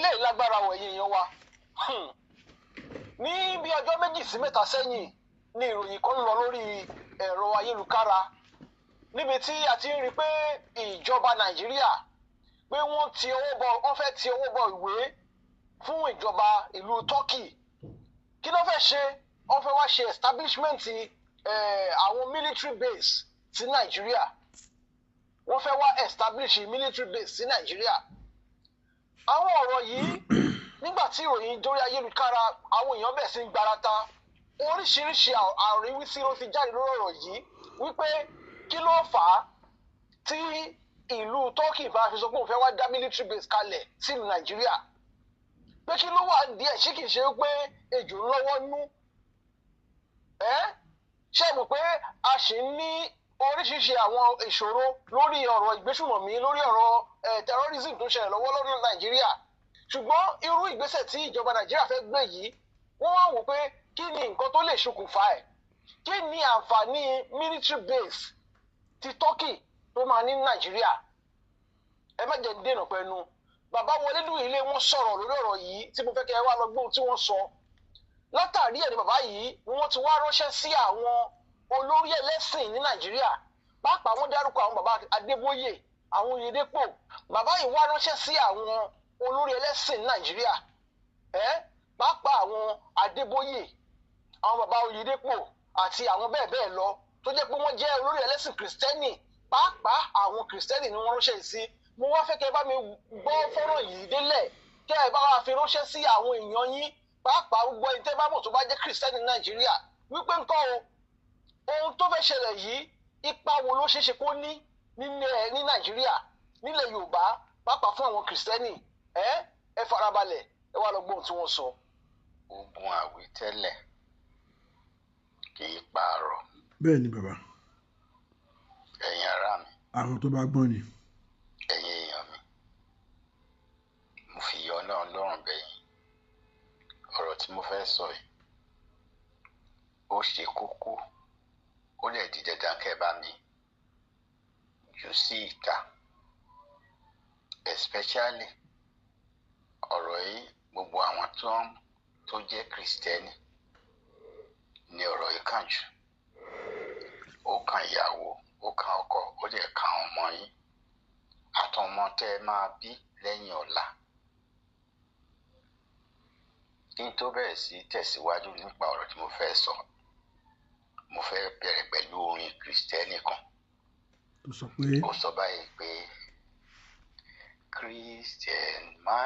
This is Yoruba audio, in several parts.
Eléyìí lágbára wọ̀, ẹ̀yin èèyàn wa. Ní bí ọjọ́ 2 sí 3 sẹ́yìn ní ìròyìn kan ń lọ lórí ẹ̀rọ ayélujára níbi tí a ti ń rí i pé ìjọba Nàìjíríà, pé wọ́n ti ọwọ́ bọ, wọ́n fẹ́ ti ọwọ́ bọ ìwé fún ìjọba ìlú Turkey. Kí ló fẹ́ ṣe? Wọ́n fẹ́ wá ṣe establishment àwọn military base sí Nàìjíríà. Wọ́n fẹ́ wá establish military base sí Nàìjíríà. Àwọn ọ̀rọ̀ yìí, nígbà tí ìròyìn dórí ayélujára, àwọn èèyàn bẹ̀ sí ń gbarata. Oríṣiríṣi àríwísí ló ti jáde lórí ọ̀rọ̀ yìí, wípé kí ló fà á tí ìlú Turkey bá fi sọ pé òun fẹ́ wá dá military base kalẹ̀ sílùú Nàìjíríà, pé kí ló wà díẹ̀, ṣé kìí ṣe pé ejò ń lọ́wọ́ nú ẹ́? Ṣé mọ̀ pé a ṣì ń ní oríṣiríṣi àwọn ìṣòro lórí ọ̀rọ̀ ìgbésùmọ̀mí, lórí ọ̀rọ̀ terrorism tó ń ṣẹlẹ̀ lọ́wọ́ lórí Nàìjíríà? Ṣùgbọ́n irú ìgbésẹ̀ tí ìjọba Nàìjíríà fẹ́ gbé yìí, wọ́n wá wò pé kí ni nǹkan tó lè ṣokùnfà ẹ̀? Kí ni àǹfààní military base ti Turkey tó máa ní Nàìjíríà? Ẹ má jẹ́ dènà pẹ̀lú bàbá Wọlé Dúyìlé. Wọ́n sọ̀rọ̀ lórí ọ̀rọ̀ yìí tí mo fẹ́ kẹ́ ẹ wá lọ gbóhùn tí wọ́n sọ. Látàrí ẹ̀ ní bàbá yìí ni wọ́n ti wá ránṣẹ́ sí àwọn olórí ẹlẹ́sìn ní Nàìjíríà. Pàápàá, wọ́n dárúkọ àwọn bàbá Adébóyè, àwọn Oyèdépò. Bàbá yìí wá ránṣẹ́ sí àwọn olórí ẹlẹ́sìn ní Nàìjíríà, ẹ pàápàá àwọn Adébóyè, àwọn bàbá Oyèdépò àti àwọn bẹ́ẹ̀ bẹ́ẹ̀ lọ tó jẹ́ pé wọ́n jẹ́ olórí ẹlẹ́sìn Kìrìsìtẹ́nì. Pàápàá àwọn Kìrìsìtẹ́nì ni wọ́n ránṣẹ́ sí. Mo wá fẹ́ kẹ́ ẹ bá mi gbọ́ fọ́nrán yìí délẹ̀, kẹ́ ẹ bá wa fi ránṣẹ́ sí àwọn èèyàn yín, pàápàá gbogbo ẹni tẹ́ bá mọ̀ tó bá jẹ́ Kìrìsìtẹ́nì ní Nàìjíríà, wípé nǹkan o, ohun tó fẹ́ ṣẹlẹ̀ yìí, ipa wo ló ṣeé ṣe kó ní nílẹ̀ ní Nàìjíríà, nílẹ̀ Yorùbá, pàápàá fún àwọn Kìrìsìtẹ́nì? Ẹ farabalẹ̀, ẹ wá lọ gbóhùn tí wọ́n sọ. Ogun àwítẹ́lẹ̀ kì í pààrọ̀. Bẹ́ẹ̀ ni, bàbá. Ẹ̀yin ará mi, àwọn tó bá gbọ́n ni. Ẹ̀yin èèyàn mi, mo fi yọ Ọlọ́run lọ́rùn bẹ̀yìn. Ọ̀rọ̀ tí mo fẹ́ sọ yìí, ó ṣe kókó, ó lè di dandan kẹ́ ẹ bá mi jù sí ìta. Especially ọ̀rọ̀ yìí, gbogbo àwọn tó jẹ́ Kìrìsìtẹ́nì ni ọ̀rọ̀ yìí kàn jù. Ó kan ìyàwó, ó kan ọkọ, ó dẹ̀ kan ọmọ yín àtọmọ tẹ́ ẹ máa bí lẹ́yìn ọ̀la. Kí n tó bẹ̀rẹ̀ sí tẹ̀síwájú nípa ọ̀rọ̀ tí mo fẹ́ sọ, mo fẹ́ bẹ̀rẹ̀ pẹ̀lú orin Kìrìsìtẹ́nì kan. Tó sọ pé Ó sọ báyìí pé, "Christian, má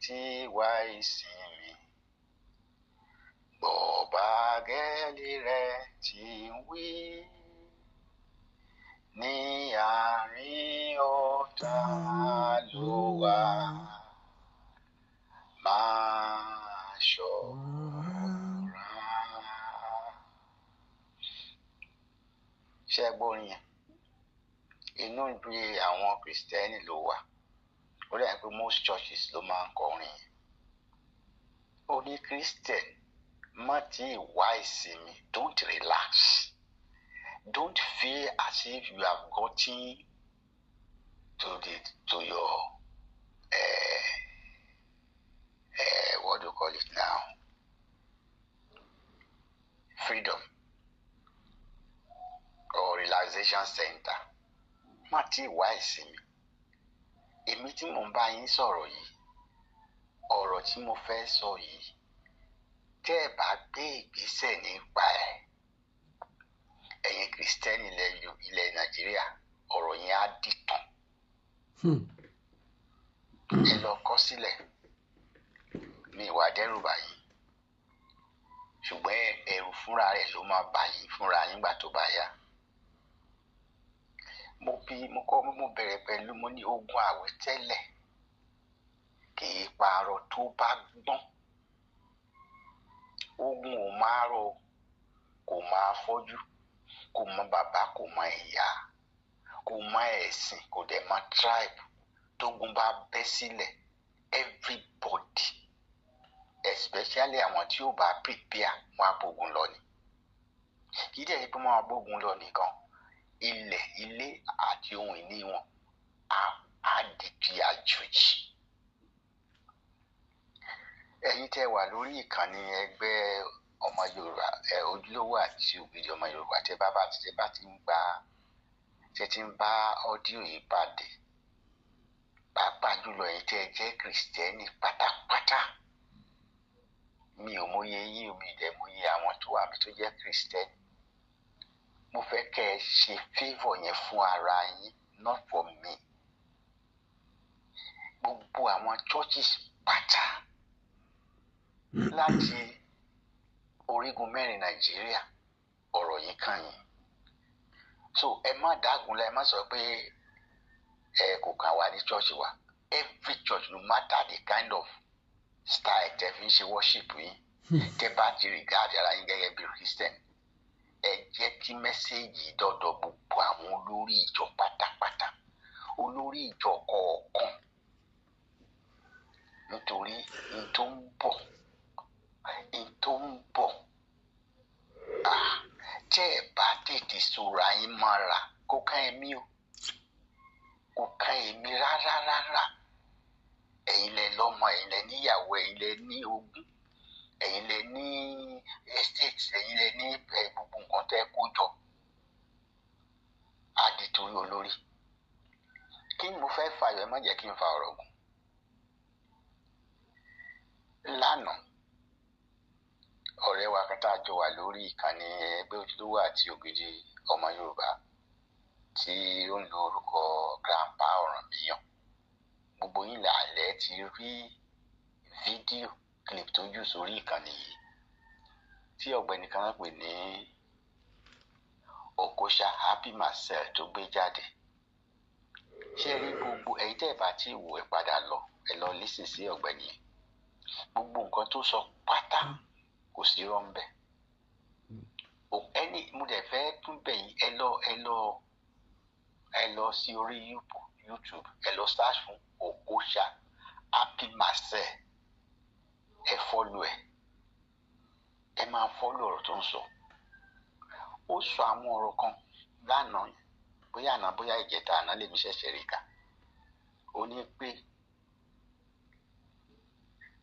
tí ì wá ìsinmi, gbọ́ báńgẹ́lì rẹ̀ tí ń wí, ní àárín ọ̀tá ló wà, máa ṣọ́ra." Ṣé ẹ gbọ́ orin yẹn? Inú ibi àwọn Kìrìsìtẹ́nì ló wà. Ó dàbí pé most churches ló máa ń kọ orin yẹn. Ó ní, "Christian, má tí ì wá ìsinmi. Don't relax. Don't feel as if you have gotten to your what do you call it now, freedom or relaxation center. Má tí ì wá ìsinmi." Èmi tí mò ń bá yín sọ̀rọ̀ yìí, ọ̀rọ̀ tí mo fẹ́ sọ yìí, tẹ́ ẹ bá gbé ìgbésẹ̀ nípa ẹ̀, ẹ̀yin Kìrìsìtẹ́nì ilẹ̀ Nàìjíríà, ọ̀rọ̀ yẹn á dìtàn. Ẹ lọ kọ sílẹ̀. Mi ìwà dẹ́rù bà yín, ṣùgbọ́n ẹ̀rù fúnra rẹ̀ ló máa bà yín fúnra yín gbà tó bá yá. Mo bí mo kọ́, mo bẹ̀rẹ̀ pẹ̀lú, mo ní ogun àwítẹ́lẹ̀ kì í parọ́ tó bá gbọ́n. Ogun ò máa rọ, kò máa fọ́jú, kò mọ bàbá, kò mọ ìyá, kò mọ ẹ̀sìn, kò dẹ̀ mọ tribe. Tógun bá bẹ́ sílẹ̀, everybody, especially àwọn tí ó bá prepare, wọn á bógun lọ ni. Kì í dẹ̀ ṣe pé wọ́n á bógun lọ nìkan, ilẹ̀, ilé àti ohun ìní wọn á di ti àjòjì. Ẹ̀yin tẹ́ wà lórí ìkànnì ẹgbẹ́ ọmọ Yorùbá ẹ, ojúlówó àti ògidì ọmọ Yorùbá, tẹ́ bá ti ń gba, tẹ́ ti ń bá audio yìí pàdé, pàápàá jùlọ ẹ̀yin tẹ́ jẹ́ Kìrìsìtẹ́nì pátápátá, mi ò mọye yín, mi ì dẹ̀ mọye àwọn tó wà mí tó jẹ́ Kìrìsìtẹ́nì. Mo fẹ́ kẹ́ ẹ ṣe favour yẹn fún ara yín, not for me. Gbogbo àwọn churches pátá láti orígun mẹ́rin Nàìjíríà, ọ̀rọ̀ yìí kàn yín. So ẹ má dágunlá, ẹ má sọ pé ẹ kò kàn wá ní church wa. Every church, no matter the kind of style tẹ́ fi ń ṣe worship yín, tẹ́ bá ti regard ara yín gẹ́gẹ́ bí Christian, ẹ jẹ́ kí message dọ́dọ̀ gbogbo àwọn olórí ìjọ pátápátá, olórí ìjọ kọ̀ọ̀kan, nítorí n tó ń bọ̀, n tó ń bọ̀, ah, tẹ́ ẹ bá tètè sọ̀rọ̀ ayín mọ́ra, kó ká ẹ̀mí o, kò ká ẹ̀mí rárá rárá. Ẹ̀yin lẹ lọ́mọ, ẹ̀yin lẹ níyàwó, ẹ̀yin lẹ ní ogún, ẹ̀yin lẹ ní estate, ẹ̀yin lẹ ní gbogbo nǹkan tẹ́ kó jọ á di torí olórí. Kí ni mo fẹ́ fàyọ? Ẹ má jẹ́ kí n fa ọ̀rọ̀ gùn. Lánàá, ọ̀rẹ́ wa kan tá a jọ wà lórí ìkànnì ẹgbẹ́ ojúlówó àti ògidì ọmọ Yorùbá, tí ó ń lo orúkọ Grandpa Ọ̀rànmíyàn, gbogbo yín làálẹ̀ ti rí fídíò clip tó jù sórí ìkànnì yìí, tí ọ̀gbẹ́ni kan pè ní Okocha Happy Marcel tó gbé jáde. Ṣé rí gbogbo ẹ̀yin tẹ́ ẹ̀ bá tí wò, ẹ padà lọ, ẹ lọ listen sí ọ̀gbẹ́ni yẹn. Gbogbo nǹkan tó sọ pátá, kò sí rọ́ńbẹ́ ẹni. Mo dẹ̀ fẹ́ tún bẹ̀ yín, ẹ lọ sí orí YouTube, ẹ lọ search fún Okocha Happy Marcel, ẹ follow ẹ, ẹ máa follow ọ̀rọ̀ tó ń sọ. Ó sọ àwọn ọ̀rọ̀ kan lánàá, bóyá àná, bóyá ìjẹta, àná lèmi ṣẹ̀ṣẹ̀ rí kà. Ó ní pé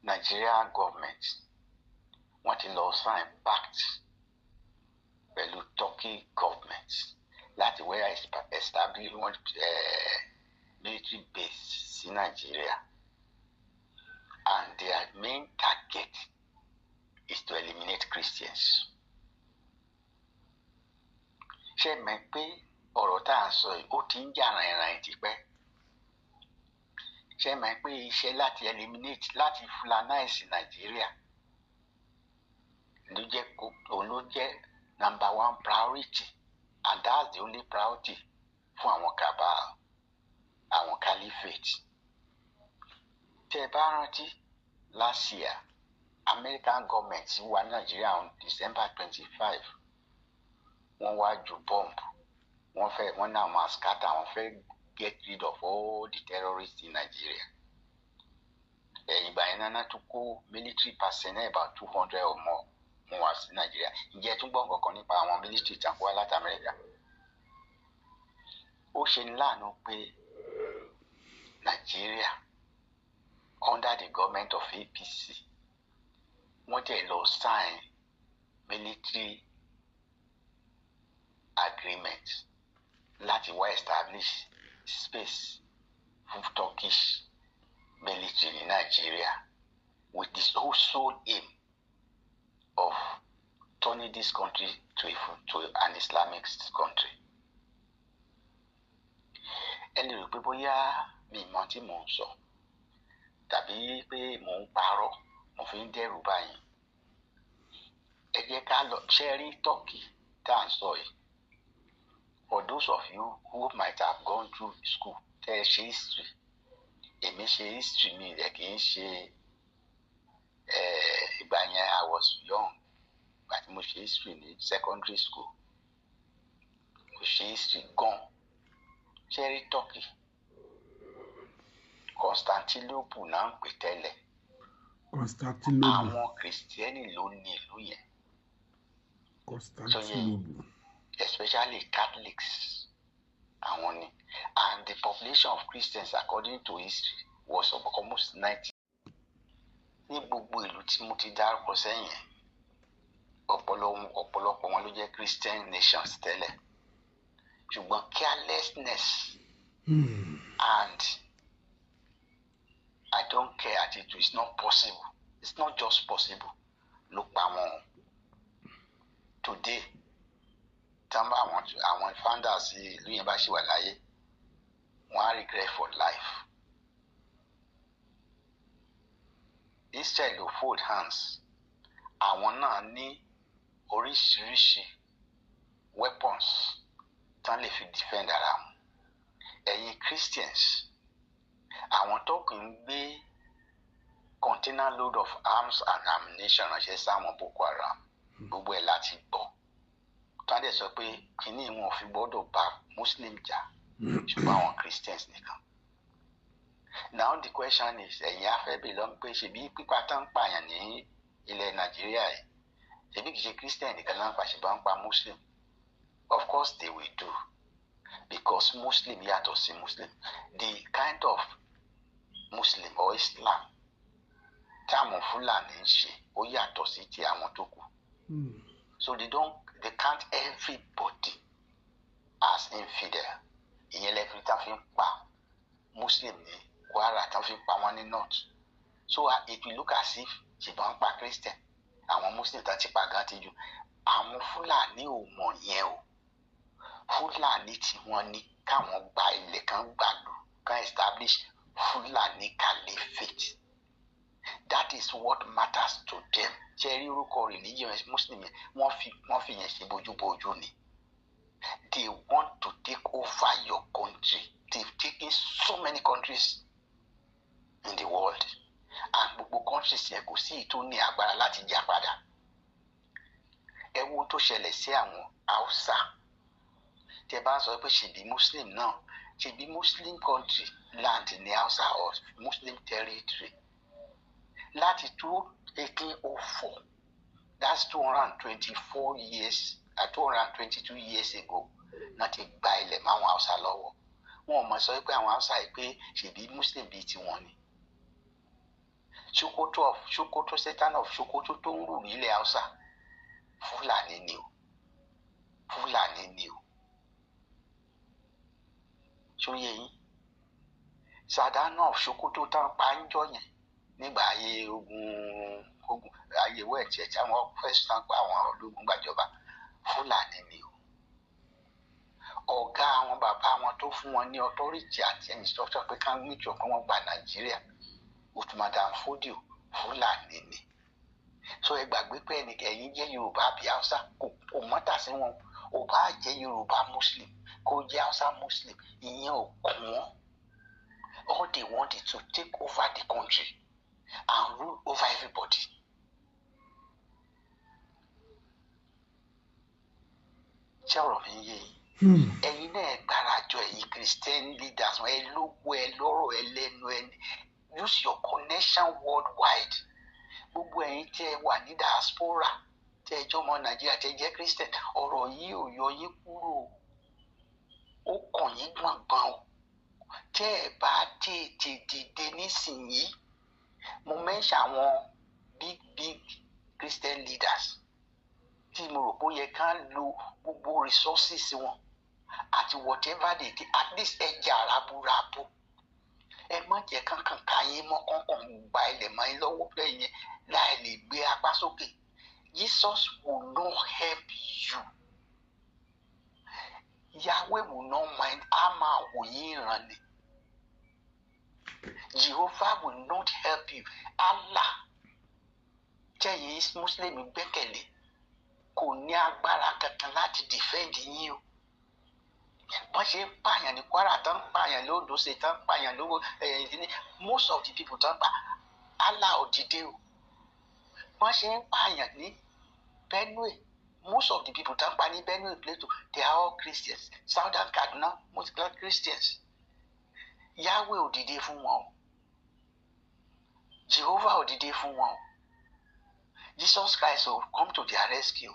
Nigeria government, wọ́n ti lọ sign pact pẹ̀lú Turkey government láti wá establish one military base sí Nigeria, and their main target is to eliminate Christians. Ṣé mọ̀ pé ọ̀rọ̀ tá à ń sọ yìí, ó ti ń jà ràìnràìn tipẹ́? Ṣé mọ̀ pé iṣẹ́ láti eliminate, láti Fulanize Nigeria ló jẹ́, òun ló jẹ́ number one priority, and that's the only priority fún àwọn cabal, àwọn caliphate? Tẹ́ ẹ bá rántí, last year, American government wà Nàìjíríà on December 25, wọ́n wá ju bomb. Wọ́n fẹ́, wọ́n náà máa scatter, wọ́n fẹ́ get rid of all the terrorists in Nigeria. Ẹ̀yìn ìgbà yẹn náà tún kó military personnel about 200 or more, wọ́n wá sí Nàìjíríà. Ǹjẹ́ ẹ tún gbọ́ nǹkan kan nípa àwọn military tí wọ́n kó wá láti Amẹ́ríkà? Ó ṣe ní láàánú pé Nàìjíríà under the government of APC, wọ́n dẹ̀ lọ sign military agreement láti wá establish space fún Turkish military ní Nàìjíríà with the sole aim of turning this country to an Islamic country. Ẹ lè rò pé bóyá mi mọ tí mò ń sọ, tàbí pé mò ń parọ́, mo fi ń dẹ́rù báyìí. Ẹ jẹ́ ká lọ ṣe rí Turkey tá à ń sọ yìí. For those of you who might have gone through school, tẹ́ ẹ ṣe history, èmi ṣe history, mi rẹ̀ kì í ṣe ìgbà yẹn, I was young ìgbà tí mo ṣe history ní secondary school. Mo ṣe history gan. Ṣe rí Turkey, Constantinople náà ń pè tẹ́lẹ̀. Constantinople. Àwọn Kìrìsìtẹ́nì ló ní ìlú yẹn. Constantinople. Especially Catholics, àwọn ni, and the population of Christians, according to history, was of almost 90. Ní gbogbo ìlú tí mo ti dárúkọ sẹ́yìn yẹn, ọ̀pọ̀lọpọ̀ wọn ló jẹ́ Christian nations tẹ́lẹ̀, ṣùgbọ́n carelessness and "I don't care" attitude, it's not possible, it's not just possible, ló pa wọn o. Today, tí wọ́n bá àwọn founders ìlú yẹn bá ṣì wà láyé, wọ́n á regret for life. Israel ò fold hands. Àwọn náà ní oríṣiríṣi weapons tán lè fi defend ara wọn. Ẹ̀yin Christians, àwọn tó kì í gbé container load of arms and ammunition ránṣẹ́ sáwọn Boko Haram, gbogbo ẹ̀ láti gbọ́ tán dẹ̀ sọ pé kínní wọn ò fi gbọ́dọ̀ bá Muslim jà, ṣùgbọ́n àwọn Christians nìkan. Now the question is, ẹ̀yin afẹ́bí ló ń pè, ṣebí pípa tán ń pààyàn ní ilẹ̀ Nàìjíríà yìí, ṣebí kìí ṣe Christian nìkan ló ń pa, ṣùgbọ́n ń pa Muslim? Of course they will do, because Muslim yàtọ̀ sí Muslim. The kind of Muslim or Islam táwọn Fúlàní ń ṣe, ó yàtọ̀ sí ti àwọn tó kù. So they count everybody as infidel. Ìyẹn lẹ́fí tá fi ń pa Muslim ní Kwara, tá fi ń pa wọn ní North. So it will look as if ṣùgbọ́n ń pa Christian, àwọn Muslim tá ti pa gan ti jù. Àwọn Fúlàní ò mọ̀ yẹn o. Fúlàní tí wọ́n ní káwọn gba ilẹ̀ kan, gbàlú kan, establish Fúlàní Caliphate. That is what matters to them. Ṣe rí orúkọ religion Muslim yẹn, wọ́n fi yẹn ṣe bójúbójú ni. They want to take over your country. They've taken so many countries in the world, and gbogbo countries yẹn, kò sí èyí tó ní agbára láti jà padà. Ẹ wo ohun tó ṣẹlẹ̀ sí àwọn Haúsá. Tẹ bá ń sọ pé ṣèbí Muslim náà, ṣèbí Muslim country land ní Hausa or Muslim territory láti 1804, that's 224 years, 222 years ago náà ti gba ilẹ̀ máwọn Hausa lọ́wọ́. Wọn ò mọ̀ sọ pé àwọn Hausa yìí pé ṣèbí Muslim bíi tiwọn ni. Sokoto of Sokoto, Sultan of Sokoto tó ń rù nílẹ̀ Hausa, Fúlàní ni o, Fúlàní ni o. Ṣóyè yín? Sardauna of Sokoto tán pa ń jọ yẹn nígbà ayé ogun ayé wẹ̀ẹ̀tì tí àwọn first tán pa àwọn ológun gbàjọba, Fúlàní ni o. Ọ̀gá àwọn bàbá wọn tó fún wọn ní authority àti instruction pé ká make sure pé wọ́n gba Nàìjíríà, Uthman Dan Fodio, Fúlàní ni. So ẹ gbàgbé pé ẹnì ẹ̀yin jẹ́ Yorùbá àbí Haúsá, kò matter sí wọn. Ò bá jẹ́ Yorùbá Muslim, kó jẹ́ Hausa Muslim, ìyẹn ò kàn wọ́n. All they want is to take over the country and rule over everybody. Ṣé ọ̀rọ̀ mi ń yé yín? Ẹ̀yin náà gbárajọ, ẹ̀yin Christian leaders, ẹ lówó, ẹ lọ́rọ̀, ẹ lẹ́nu, ẹ use your connection worldwide. Gbogbo ẹ̀yin tí ẹ wà ní diaspora, tí ẹ jọmọ Nàìjíríà, tí ẹ jẹ́ Christian, ọ̀rọ̀ yìí ò yọ yín kúrò, ó kàn yín gbọ̀ngbọ̀n o. Tẹ́ ẹ bá tètè dìde nísìnyí, mo mention àwọn big big Christian leaders tí mo rò pé ó yẹ ká lo gbogbo resources wọn àti whatever they do, at least ẹ jà raburabu. Ẹ má jẹ́ kankan ká yín mọ́, kankan gba ilẹ̀ mọ́ yín lọ́wọ́ bẹ́ẹ̀ yẹn láì lè gbé apá sókè. Jesus will not help you. Yahweh will not mind. Á máa wò yín ìran ni. Jehovah will not help you. Allah tẹ̀yin Muslim gbẹ́kẹ̀lé kò ní agbára kankan láti defend yín o. Wọ́n ṣe ń pààyàn ní Kwara, tán ń pààyàn lóńdó ṣe, tán ń pààyàn lówó ẹ̀yìn ní most of the people tán pa, Allah ò dìde o. Wọ́n ṣe ń pààyàn ní Benue, most of the people tán pa ní Benue, Plateau, they are all Christians. Southern Kaduna, mostly Christians. Yahweh ò dìde fún wọn o, Jehovah ò dìde fún wọn o, Jesus Christ ò come to their rescue.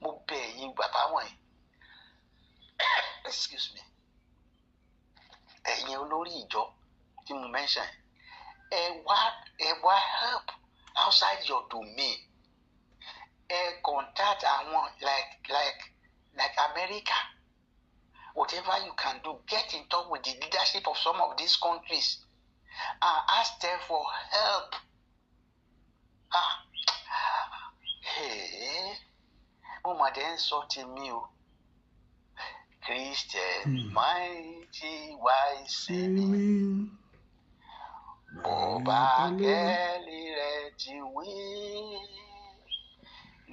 Mo bẹ̀ ẹ̀yin bàbá wọ̀nyí, excuse me, ẹ̀yin olórí ìjọ tí mo mention, ẹ wá ẹ Ẹ wá help outside your domain. Ẹ contact àwọn like America. Whatever you can do, get in touch with the leadership of some of these countries and ask them for help. Ah, hey, mo mà dé ń sọ tèmi o. Christian mighty wise Sinmi. Bó bá kẹ́lí rẹ̀ ti wí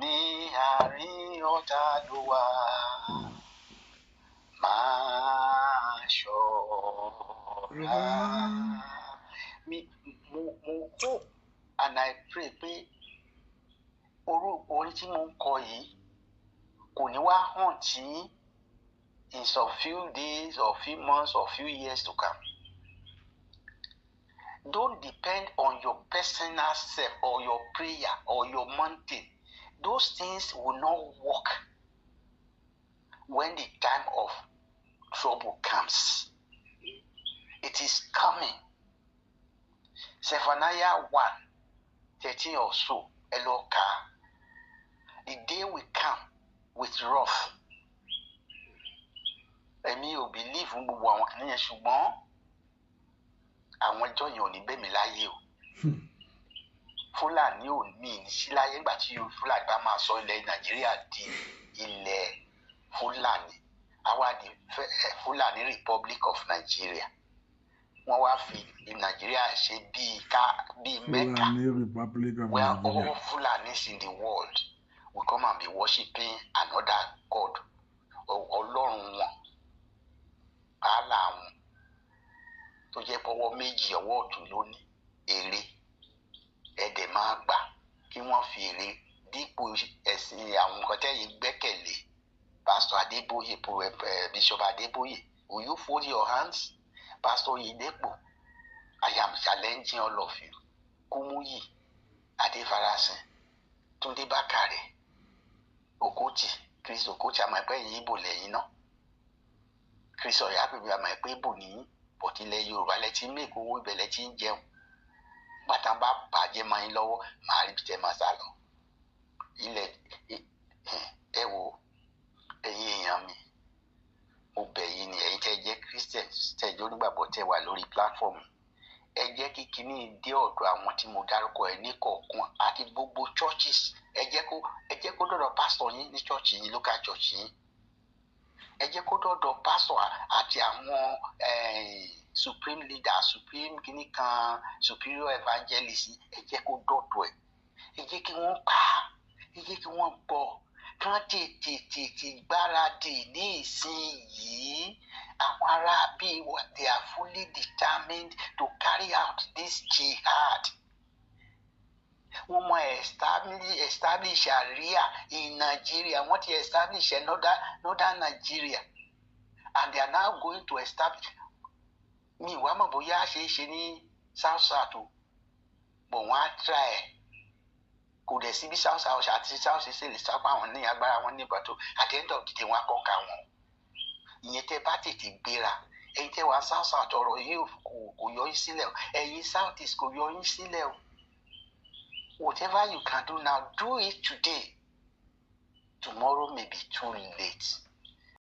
ní àárín ọ̀tá ló wà, máa ṣọ́ra. Mi mo hope and I pray pé orú orin tí mo ń kọ yìí kò ní wá hàn tí in some few days or few months or few years to come. Don't depend on your personal self or your prayer or your mountain. Those things will not work when the time of trouble comes. It is coming. Zephaniah 1:13 or so. Ẹ lọ kà á. The day will come with wrath. Èmi ò believe fún gbogbo àwọn kìnìún yẹn, ṣùgbọ́n àwọn ẹjọ́ yẹn ò ní bẹ́ mi láyé o. Fúlàní ò ní ní sí láyé nígbà tí Fúlàní bá máa sọ ilẹ̀ Nàìjíríà di ilẹ̀ Fúlàní, àwa di Fúlàní Republic of Nigeria. Wọ́n wá fi Nàìjíríà ṣe bíi ká bíi Mecca, Fulani Republic of where Nigeria. all Fulanis in the world will come and be worshiping another god, ọlọ́run wọn, Allah wọn tó jẹ́ pọ́wọ́ méjì, ọwọ́ ọ̀tún ló ní èrè. Ẹ̀dẹ̀ máa gbà kí wọ́n fi èrè dípò ẹ̀sìn àwọn nǹkan tẹ́yìn gbẹ́kẹ̀lé. Pastor Adébóyè, Bishop Adébóyè, will you fold your hands? Pastor Oyedepo, I am challenging all of you. Kúmúyì Adéfarasin, Túndé Bákàrẹ̀, Okoti, Chris Okoti, àmọ́ ẹ̀pẹ́ yìí Ìgbò lẹ́yìn náà. Chris Ọ̀yápẹ̀bí, àmọ́ ẹ̀pẹ́ Ìgbò nìyí, but ilẹ̀ Yorùbá lẹ ti ń make owó, ibẹ̀ lẹ ti ń jẹun. Bàtà bá bàjẹ́ máa ń lọ́wọ́, màá rí tẹ́ máa sá lọ. Ilẹ̀ ẹ wo, ẹ̀yin èèyàn mi, mo bẹ̀ yín ni, ẹ̀yin tẹ́ jẹ́ Christian, tẹ́ jẹ́ onígbàgbọ́, tẹ́ wà lórí platform, ẹ jẹ́ kí kinní dé ọ̀dọ̀ àwọn tí mo dárúkọ ẹ ní kọ̀ọ̀kan àti gbogbo churches. Ẹ jẹ́ kó dọ̀dọ̀ pastor yín ní church yín, local church yín. Ẹ jẹ́ kó dọ̀dọ̀ pastor àti àwọn supreme leader, supreme kinní kan, superior evangelist. Ẹ jẹ́ kó dọ̀dọ̀ ẹ. Ẹ jẹ́ kí wọ́n kà á, ẹ jẹ́ kí wọ́n gbọ́, kán tètè tètè gbáradì ní ìsinyìí. Àwọn ará bíi, they are fully determined to carry out this jihad. Wọ́n mọ establish Sharia in Nigeria. Wọ́n ti establish northern Nigeria and they are now going to establish. Mi ìwà mọ̀ bóyá ṣe é ṣe ní South South o, but wọ́n á try ẹ̀. Kò dẹ̀ sí bí South South àti South ṣe lè sápá àwọn ní agbára wọn ní ìbátan. At the end of the day, wọ́n á conquer wọn. Ìyẹn tẹ́ bá tètè gbéra. Ẹ̀yin tẹ́ wà South South, ọ̀rọ̀ yìí kò yọ yín sílẹ̀ o. Ẹ̀yin South East, kò yọ yín sílẹ̀ o. Whatever you can do now, do it today. Tomorrow may be too late.